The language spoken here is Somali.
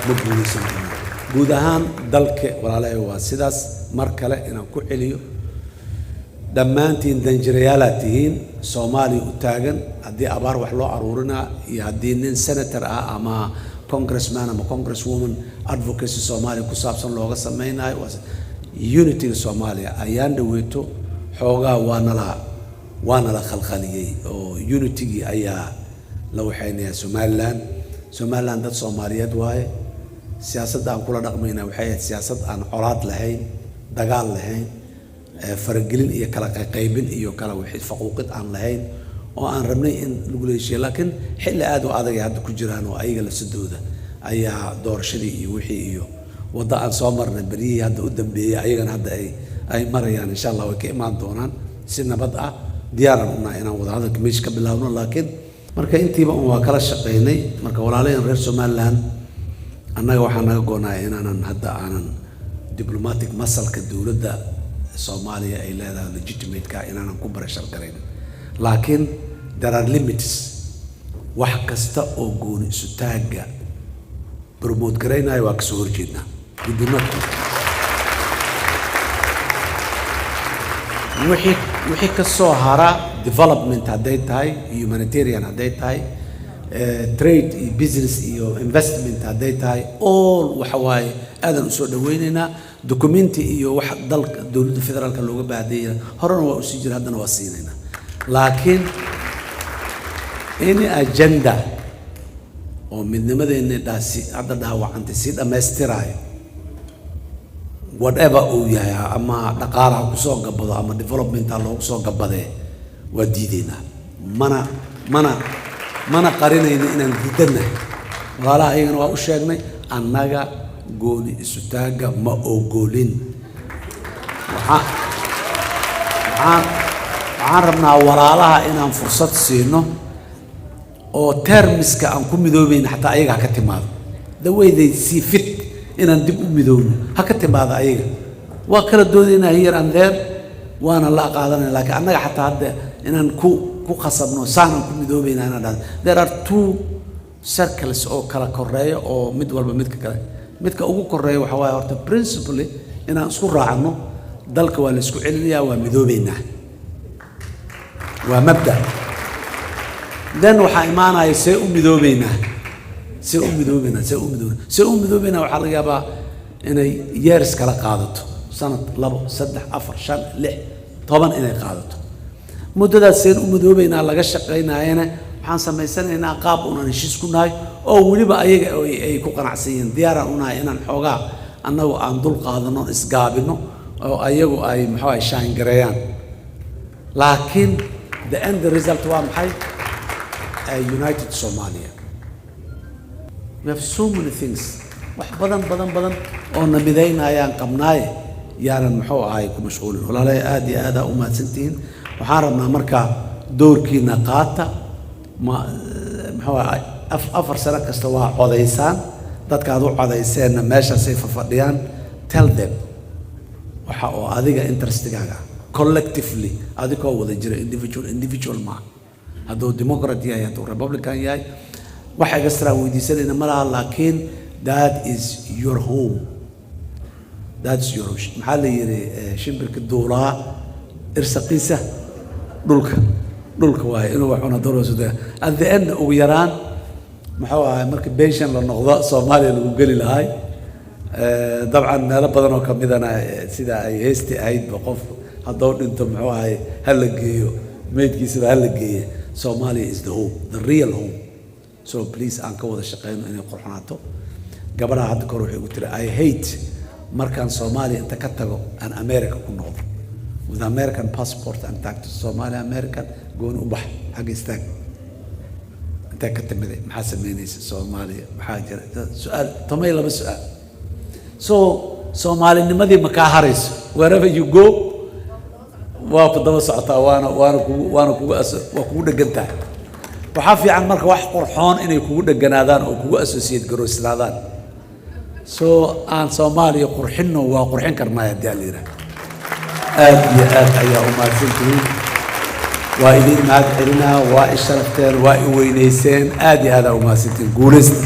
Ma guulaysan doonaan. Guud ahaan dalka, walaalahay, waa sidaas. Mar kale inaan ku celiyo, dhammaantiin danjirayaalaad tihiin Soomaaliya u taagan. Haddii abaar wax loo aruurinaa iyo haddii nin senator ah ama congressman ama congresswoman advocacy Soomaaliya ku saabsan looga sameynayo, waa unity ga Soomaaliya. Ayaan dhaweeto xoogaa waana la khalkhaliyey oo unity gii ayaa la waxaynayaa. Somaliland dad Soomaaliyeed waaye. Siyaasadda aan kula dhaqmayna waxay ahayd siyaasad aan colaad lahayn, dagaal lahayn, faragelin iyo kala qaybin iyo kala wixii faquuqid aan lahayn, oo aan rabnay in lagu heshiiyo. Laakiin xilli aad u adag ay hadda ku jiraan oo ayaga lafsadooda ayaa doorashadii iyo wixii iyo waddo aan soo marnay beryihii hadda u dambeeyey ayagana hadda ay marayaan. Insha Allah way ka imaan doonaan si nabad ah. Diyaaraan unahay inaan wadahadalka meesha ka bilaabno, laakiin marka intiiba un waa kala shaqaynay. Marka walaalayan reer Somaliland, annaga waxaa naga goonaya inaanan hadda aanan diplomatic muscle ka dowladda Soomaaliya ay leedahay legitimate-ka inaanan ku pressure garayn, laakiin there are limits. Wax kasta oo gooni isutaagga promote garaynaya waa kasoo horjeednaa. We do not. Wixii ka soo hara, development hadday tahay, humanitarian hadday tahay, trade iyo business iyo investment hadday tahay, all waxa waaye aadan usoo dhaweynaynaa. Document i iyo wax dalka dowladda federaalka looga baahdeeya horena waa usii jira, haddana waa siinaynaa. Laakiin any agenda oo midnimadeenni dhaasi hadda dhaawacantay sii dhammaystiraayo, whatever uu yahay, ama dhaqaalaha kusoo gabado ama development ha loogu soo gabadee, waa diideynaa. Mana qarinayno inaan diidannahay. Walaalaha ayagana waa u sheegnay, annaga gooni isutaagga ma ogolin. Waxaan rabnaa walaalaha inaan fursad siino oo terms ka aan ku midoobayna xataa ayaga ha ka timaado. The way they see fit inaan dib u midoowno ha ka timaado ayaga. Waa kala doodaynaa here and there, waana la qaadanaya, laakiin annaga xataa hadda inaan ku khasabno saanaan ku midoobayna inaan dhahdo, there are two circles oo kala koreeya oo mid walba midka kale. Midka ugu koreeya waxa waaye horta principally inaan isku raacno dalka waa la isku celinayaa, waa midoobeynaa, waa mabda. Then waxaa imaanaya see u midoobeynaa, see u midoobeynaa, see u midoobeynaa, see u midoobeynaa. Waxaa laga yaabaa inay years kala qaadato, sanad, 2, 3, 4, 5, 6, 10 inay qaadato. Muddadaas seen u midoobeynaa laga shaqaynaayana, waxaan samaysanaynaa qaab unaan heshiis ku nahay oo weliba ayaga ay ku qanacsan yihiin. Diyaaraan unahay inaan xoogaa annagu aan dul qaadano, isgaabino oo ayagu ay muxuu ay shaangareeyaan. Laakiin the end result waa maxay? A united Somalia. We have so many things, wax badan badan badan oo na midaynayaan qabnaaye, yaanan muxuu ahay ku mashquulin. Walaalahay, aad iyo aad aa u mahadsantihiin. Waxaan rabnaa marka doorkiina qaata. Ma muxuu ahay, 4 sano kasta waa codaysaan. Dadka aad u codayseenna meeshaasay fafadhiyaan. Tell them waxa oo adiga interest igaaga ah, collectively adigoo wada jira. Individual individual maaha. Hadduu Democrat yahay, hadduu Republican yahay, wax extra weydiisanayna ma laha, laakiin that is your home, that's your, maxaa la yidhi, shimbirka duulaa irsaqiisa dhulka waaye inuu wax cuna doorasuda. At the end, ugu yaraan muxuu ahay, marka pension la noqdo Soomaaliya lagu geli lahay. Dabcan meelo badan oo kamidana sida ay heesti ahaydba, qof hadduu dhinto muxuu ahay ha la geeyo meydkiisaba ha la geeye. Somalia is the home, the real home. So please aan ka wada shaqeyno inay qurxonaato. Gabadha hadda kahor waxay ugu tiri, "I hate markaan Soomaaliya inta ka tago aan America ku noqdo with American passport and tagto Somalia." American gooni u bax, xagga istaag, intee ka timiday, maxaa sameynaysa Soomaaliya, maxaa jira? Su-aal 12 su-aal. So Soomaalinimadii ma kaa harayso. Wherever you go waa ku daba socotaa, waana kugu waa kugu dhegan tahay. Waxaa fiican marka wax qurxoon inay kugu dheganaadaan oo kugu associate garoysnaadaan. So aan Soomaaliya qurxinno, waa qurxin karnaa haddii aan la yidhaah. Aad iyo aad ayaa u mahadsantihiin. Waa idin mahad celinaa. Waa i sharafteen, waa i weynayseen. Aad iyo aad aa u mahadsantihiin. Guulaysta.